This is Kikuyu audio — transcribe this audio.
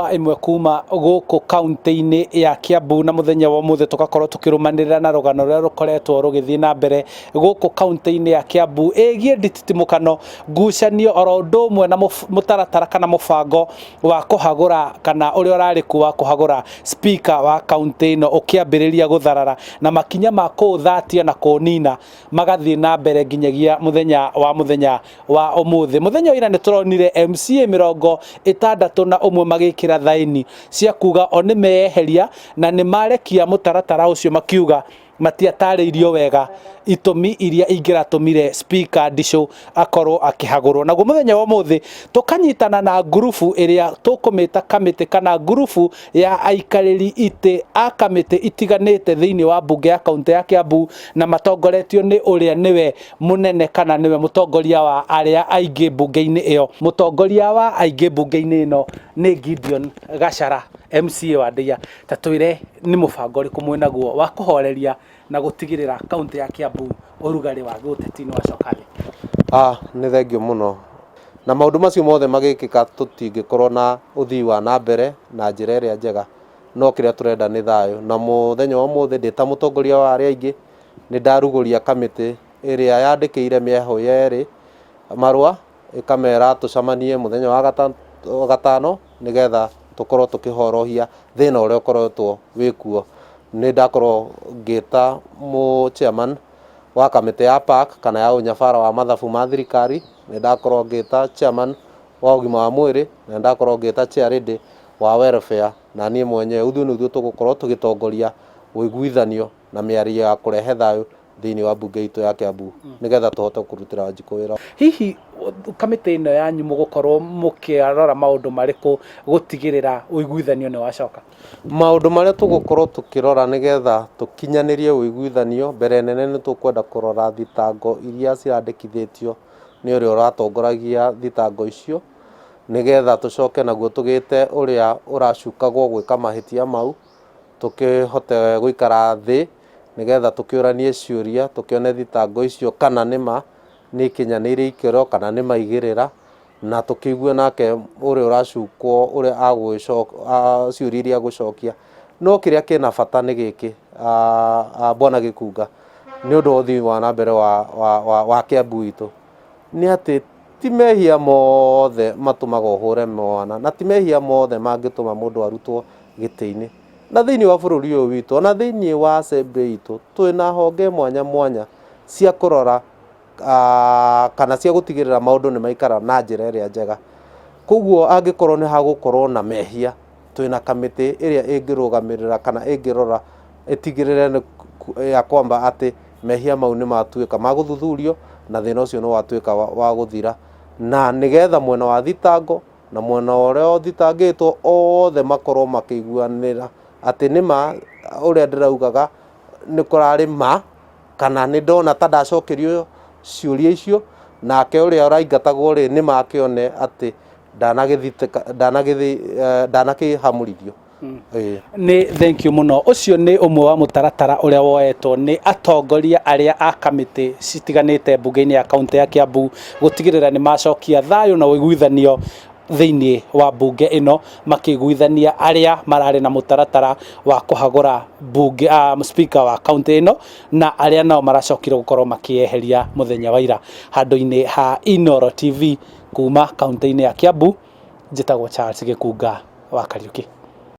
kwa ĩmwe kuma gũkũ kaunti-inĩ ya Kiambu, na mũthenya wa ũmũthĩ tũgakorwo tũkĩrũmanĩrĩra na rũgano rũrĩa rũkoretwo rũgĩthiĩ na mbere gũkũ kaunti-inĩ ya Kiambu ĩgiĩ ndititimũkano, ngucanio oro ũndũ ũmwe na mũtaratara kana mũbango wa kũhagũra kana ũrĩa ũrarĩ kuo wa kũhagũra speaker wa kaunti ĩno ũkĩambĩrĩria gũtharara na makinya ma kũũthatia na kũũnina magathiĩ na mbere nginyagia mũthenya wa mũthenya wa ũmũthĩ. Mũthenya wa ira nĩ tũronire MCA 61 magĩkĩra thaĩni cia kuga o nĩ meyeheria na nĩ marekia mũtaratara ũcio makiuga matiatarĩirio wega itũmi iria ingĩratũmire Speaker Ndicũ akorwo akĩhagũrwo. Naguo mũthenya wa ũmũthĩ tũkanyitana na ngurubu ĩrĩa tũkũmĩta kamĩtĩ kana ngurubu ya aikarĩri itĩ a kamĩtĩ itiganĩte thĩinĩ wa mbunge ya kaunti ya Kiambu na matongoretio nĩ ũrĩa nĩwe mũnene kana nĩwe mũtongoria wa arĩa aingĩ mbunge-inĩ ĩyo. Mũtongoria wa aingĩ mbunge-inĩ ĩno nĩ Gideon Gachara, MCA wa Ndeiya. Ta twĩre nĩ mũbango ũrĩkũ mwĩnaguo wa kũhoreria na gũtigĩrĩra kaunti ya Kiambu ũrugarĩ wa gĩũteti nĩ wacoka thĩ? Ah, nĩ thengiũ mũno. Na maũndũ macio mothe magĩkĩka tũtingĩkorwo na ũthii wa na mbere na njĩra ĩrĩa njega, no kĩrĩa tũrenda nĩ thayũ. Na mũthenya wa ũmũthĩ ndĩ ta mũtongoria wa arĩa aingĩ, nĩ ndarugũria kamĩtĩ ĩrĩa yandĩkĩire mĩahũ yerĩ marũa, ĩkamera tũcemanie mũthenya wa gatano nĩgetha tũkorwo tũkĩhorohia thĩna ũrĩa ũkoretwo wĩkuo. Nĩ ndakorwo ngĩta mũ chairman wa kamĩtĩ ya PAC kana ya ũnyabara wa mathabu ma thirikari, nĩ ndakorwo ngĩta chairman wa ũgima wa mwĩrĩ, na nĩ ndakorwo ngĩta chair lady wa welfare, na niĩ mwenyewe ithuĩ nĩ ithuĩ tũgũkorwo tũgĩtongoria ũiguithanio na mĩario ya kũrehe thayũ thĩinĩ wa mbunge itũ ya Kiambu nĩgetha tũhote kũrutĩra Wanjikũ wĩra. Hihi kamĩtĩ ĩno yanyu mũgũkorwo mũkĩrora maũndũ marĩkũ gũtigĩrĩra ũiguithanio nĩ wacoka? Maũndũ marĩa tũgũkorwo tũkĩrora nĩgetha tũkinyanĩrie ũiguithanio, mbere nene nĩ tũkwenda kũrora thitango iria cirandĩkithĩtio nĩ ũrĩa ũratongoragia thitango icio, nĩgetha tũcoke naguo tũgĩte ũrĩa ũracukagwo gwĩka mahĩtia mau, tũkĩhote gũikara thĩ nĩgetha tũkĩũranie ciũria, tũkĩone thitango icio kana nĩma nĩ ikinyanĩirie ikĩro kana nĩ maigĩrĩra, na tũkĩigue nake ũrĩa ũracukwo ũrĩa ciũria iria agũcokia. No kĩrĩa kĩna bata nĩ gĩkĩ, Bwana Gĩkunga, nĩ ũndũ wa ũthii wa na mbere wa Kĩambu itũ, nĩ atĩ ti mehia mothe matũmaga ũhũre mwana, na ti mehia mothe mangĩtũma mũndũ arutwo gĩtĩ-inĩ. Na thĩinĩ wa bũrũri ũyũ witũ, ona thĩinĩ wa assembly itũ, twĩna honge mwanya mwanya cia kũrora kana cia gũtigĩrĩra maũndũ nĩ maikara na njĩra ĩrĩa njega. Koguo angĩkorwo nĩ hagũkorwo na mehia, twĩna kamĩtĩ ĩrĩa ĩngĩrũgamĩrĩra kana ĩngĩrora ĩtigĩrĩre ya kwamba atĩ mehia mau nĩ matuĩka ma gũthuthurio na thĩna ũcio nĩ watuĩka wa gũthira. Na nĩgetha mwena wa thitango na mwena ũrĩa ũthitangĩtwo othe makorwo makĩiguanĩra atĩ nĩma ũrĩa ndĩraugaga nĩ kũrarĩ ma kana nĩ ndona ta ndacokerio ciũria icio, nake ũrĩa ũraingatagwo rĩ nĩma akĩone atĩ ndanakĩhamũrithio. Ĩĩ. Nĩ thank you mũno. Ũcio nĩ ũmwe wa mũtaratara ũrĩa woetwo nĩ atongoria arĩa a kamĩtĩ citiganĩte mbunge-inĩ ya kaunti ya Kiambu gũtigĩrĩra nĩ macokia thayũ na ũiguithanio thĩinĩ wa mbunge ĩno, makĩiguithania arĩa mararĩ na mũtaratara wa kũhagũra mbunge, speaker wa kaunti ĩno na arĩa nao maracokire gũkorwo makĩeheria mũthenya wa ira. Handũ-inĩ ha Inooro TV kuma kaunti-inĩ ya Kiambu, njĩtagwo Charles Gĩkunga wa Kariũki.